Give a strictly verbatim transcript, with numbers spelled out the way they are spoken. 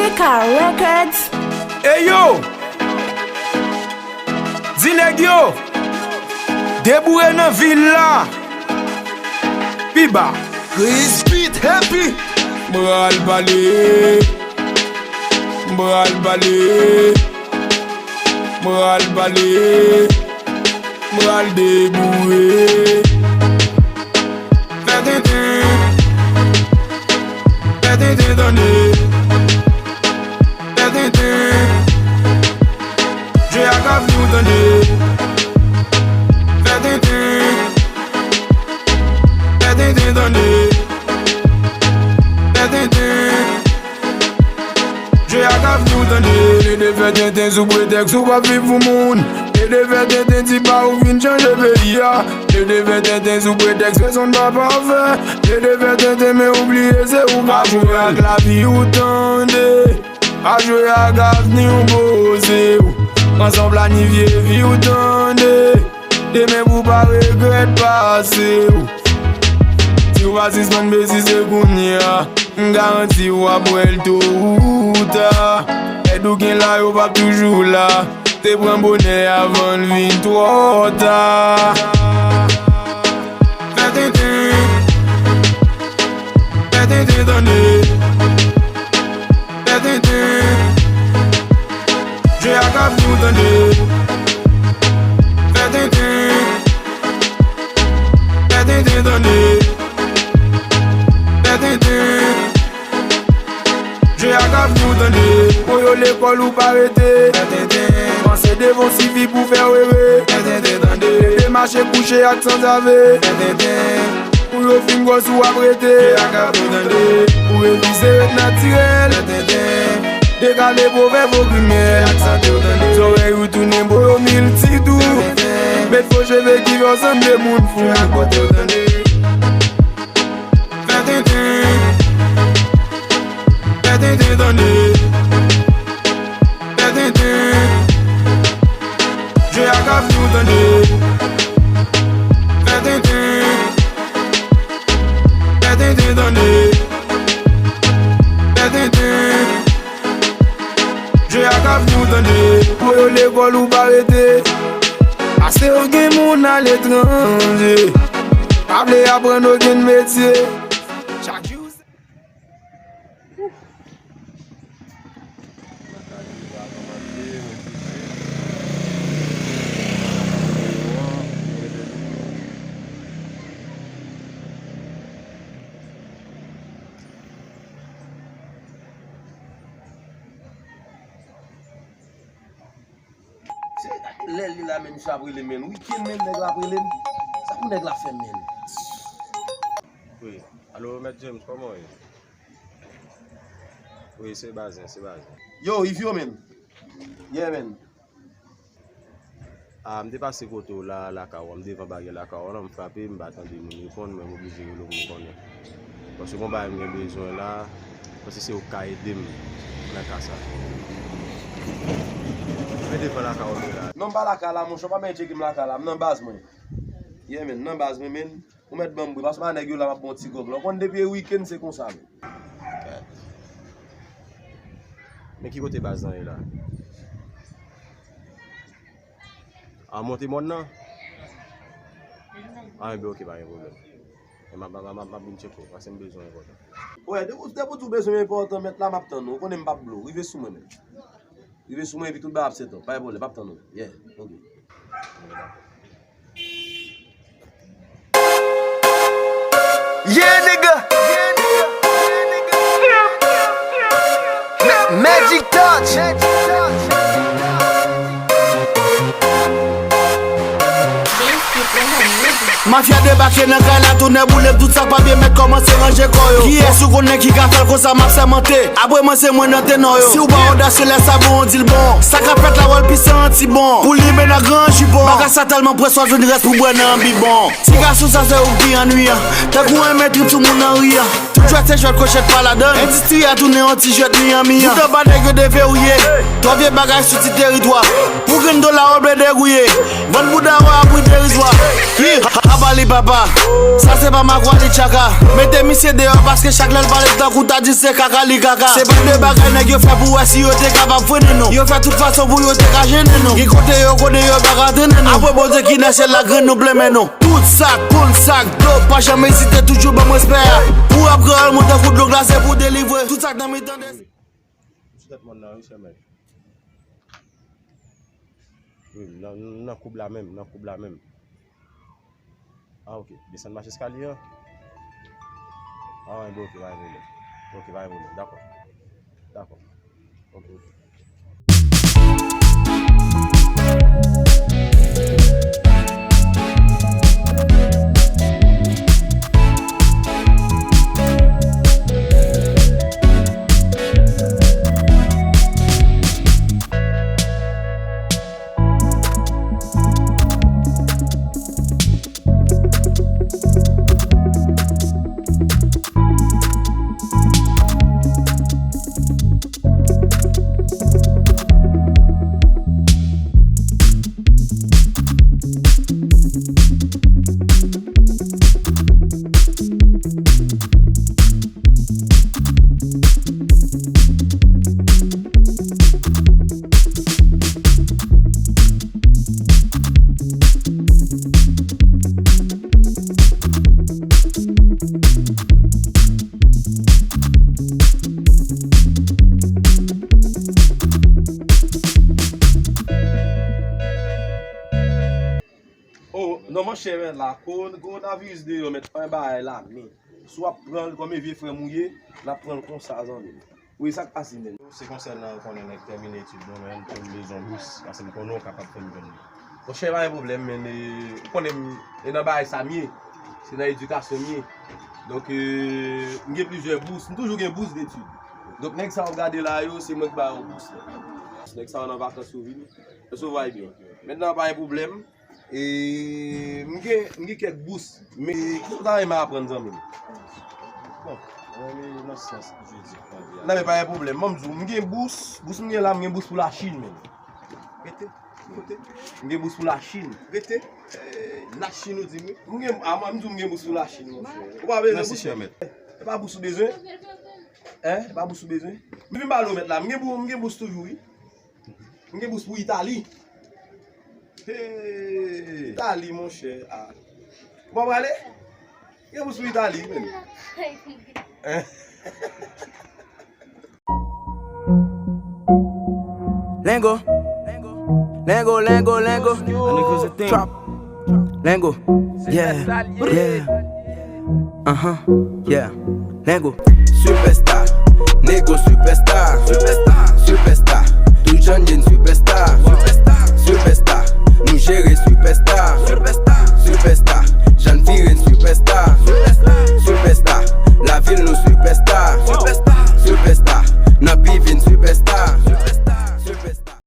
Mika Records. Ey yo! Di nèg yo! Deboure nan vil la! Pi ba! Chris Beat Happy! M pral pale! M pral pale! M pral pale! M pral deboure! Fè tenten! Fè tenten tande! Fè tenten! Dye a ka vini w tande! Fè tenten! Fè tenten tande! Fè tenten! Dye a ka vini w tande! Plede fè tenten sou pretèks ou p ap viv pou moun. Plede fè tenten di pa ou vin chanje peyi a. Plede fè tenten sou pretèks pèsonn pa pafè. Plede fè tenten men ou bliye se ou k ap jwe ak lavi ou tande. Pa jwe ak avni w poze w. Pran san w planifye vi w tande. Demen pou w pa regrèt pase w. Si w pa sispann betize kounye a, m garanti w ap wè l to ou ta. Èd ou gen la yo p ap toujou la. Te pran bonè avan l vin twò ta. Fè tenten, fè tenten tande. Fè tenten. Dye a ka vini w tande. Fè tenten. Fè tenten tande. Fè tenten. Dye a ka vini w tande. Voye w lekòl ou pa rete. Fè tenten. Panse devan w sifi pou fè w ere. Fè tenten tande. Leve mache kouche ak sanzave. Fè tenten. Pou yo fin gwòs ou ap rete. Dye a ka vini w tande. Pou revize ret natirèl. Fè tenten. Dekale pwovèb ogrimè. Dye a ka vini w tande. Zòrèy ou tounen bo yo milti tou. Fè tenten. Met fo cheve ki fè w sanble moun fou. Dye a ka vini w tande. Fè tenten. Fè tenten tande. Fè tenten. Dye a ka vini w tande. Fè tenten. Fè tenten tande. Fè tenten. Dye a ka vini w tande. Voye w lekòl ou pa rete. Pase okenn moun aletranje. Pa vle aprann okenn metye. Chak jou se Se lè li la menm, misye ap rele m, men. Weekend menm, nèg la ap rele m. Sa pou nèg la fè m, men? Wi. Alo, Mèt James, kòman w ye? Wi, se Bazen, se Bazen. Yo, Yves yo, men. Yeah, men. A, m te pase kote w la, lakay w, m devan baryè lakay w la, m frape, m pa tande moun reponn, mwen m oblije rele w pou m konnen. Paske gon bagay m gen bezwen la, paske se ou k ka ede m nan ka sa. Mwen devan lakay w la. Non, m pa lakay la, monchè, w pa menm tcheke m lakay la, m nan baz mwen. Yeah, men, nan baz mwen, men. Ou mèt ban m bri, paske pa nèg yo la, m ap ba w ti gòg la. Ou konn depi e weekend se konsa, men. Men ki kote baz lan ye la? A, monte mòn nan? A, enben, oke, pa gen pwoblèm. E m ap, m ap, m ap, m ap vin tcheke w, paske m bezwen enpòtan. Wè, depi, depi w di w bezwen enpòtan, mèt la, m ap tann ou. Ou konnen m p ap blo w. Rive sou mwen, men. Rive sou mwen, epi tout bagay ap set up. Pa gen pwoblèm, m ap tann ou. Yeah, oke. Yeah, nigga. Magic Touch. Mafya debake nan kay la, tonè boule, tout sa k pa byen mèt kòmanse ranje kò yo. Kiyès ou konnen ki ka fè l konsa, m ap sèmante. Apre mwen, se mwen nan tenò yo. Si w pa odasye, lè sa bon, w di l bon. Sa k ap fèt la, wè l pi santi bon. Pou li, men nan gran jipon. Bagay sa tèlman pwès, w ap jwenn rès pou bwè nan bibon. Ti gason sa se ou ki annuyan. Tankou yon mèt trip sou moun nan riyan. Tout jwèt se jwèt kochèt pa ladann. Endistri a tounen yon ti jwèt miyan miyan. Tout anba nèg yo deverye. Twò vye bagay sou ti teritwa. Pou grenn dola w ble degouye. Vann bouda w a pri derizwa. Hi, ha, ha, Pali papa, sa se pa magwa li tchaka. Mete misye deyò paske chak lè l pale tankou ta di se kaka li kaka. Se pa de bagay nèg yo fè pou wè si yo te kapab frennen nou. Yo fè tout fason pou yo te ka jennen nou. Gen kote yo konnen yo pa ka trennen nou. Apre Bondye ki nan syèl la grenn nou plen men nou. Tout sak, konn sak, do, pa janm ezite, toujou ban m respè a. Pou ap gran al mwen tankou dlo glase pou delivre. Tout sak nan mitan de. Sou tèt mòn nan, wi, sèmèt. Wi, m nan, m nan koub la menm, m nan koub la menm. Ah, ok. Desann mach eskalye an? Ah, enben, ok, pa gen pwoblèm. Ok, pa gen pwoblèm. Dakò. Dakò. Ok, ok. Oh, non, monchè, mèt la, ko-, kowonaviris deyò, mèt, pa yon bagay la, men si w ap pran l kòm e vye frè m ou ye, l ap pran l konsa, zanmi m. Wi, sa k pase, men? Se konsènan, ou konnen, nèg tèmine etid nou, men, pou m bezwen bous, paske m konnen w kapab fè m jwenn li. Monchè, pa gen pwoblèm, men, e, ou konnen m, e nan bagay sa m ye, se nan edikasyon m ye. Donk, e, m gen plizyè bous, m toujou gen bous detid. Donk, nèg sa w ap gade la yo, se mwen k ba yo bous la. Nèg sa yo nan vakans yo vini. Èske w va byen? Mentnan, pa gen pwoblèm. E, m gen, m gen kèk bous. Men, kisa w ta renmen aprann, zanmi m? Bon, mwen renmen nan syans, jodi, kounye a. Non, men pa gen pwoblèm. Ban m di w, m gen bous, bous m gen la, m gen bous pou Lachin, menm. Rete, kote? M gen bous pou Lachin. Rete. Eh, Lachin ou di m, wi. M gen, a, mwen, m di w m gen bous pou Lachin, monchè. Ou pa bezwen bous, mèt. E pa bous ou bezwen? Hein? E pa bous ou bezwen? M vin pale w, mèt la. M gen bou-, m gen bous toujou, wi. M gen bous pou Itali. Hey! Itali, monchè. Ah. Bon, prale? M gen bous pou Itali, menm. Lingo. Lingo, lingo, lingo. Trap. Lingo. Yeah. Yeah. Uh-huh. Yeah. Lingo. Superstar. Nego superstar.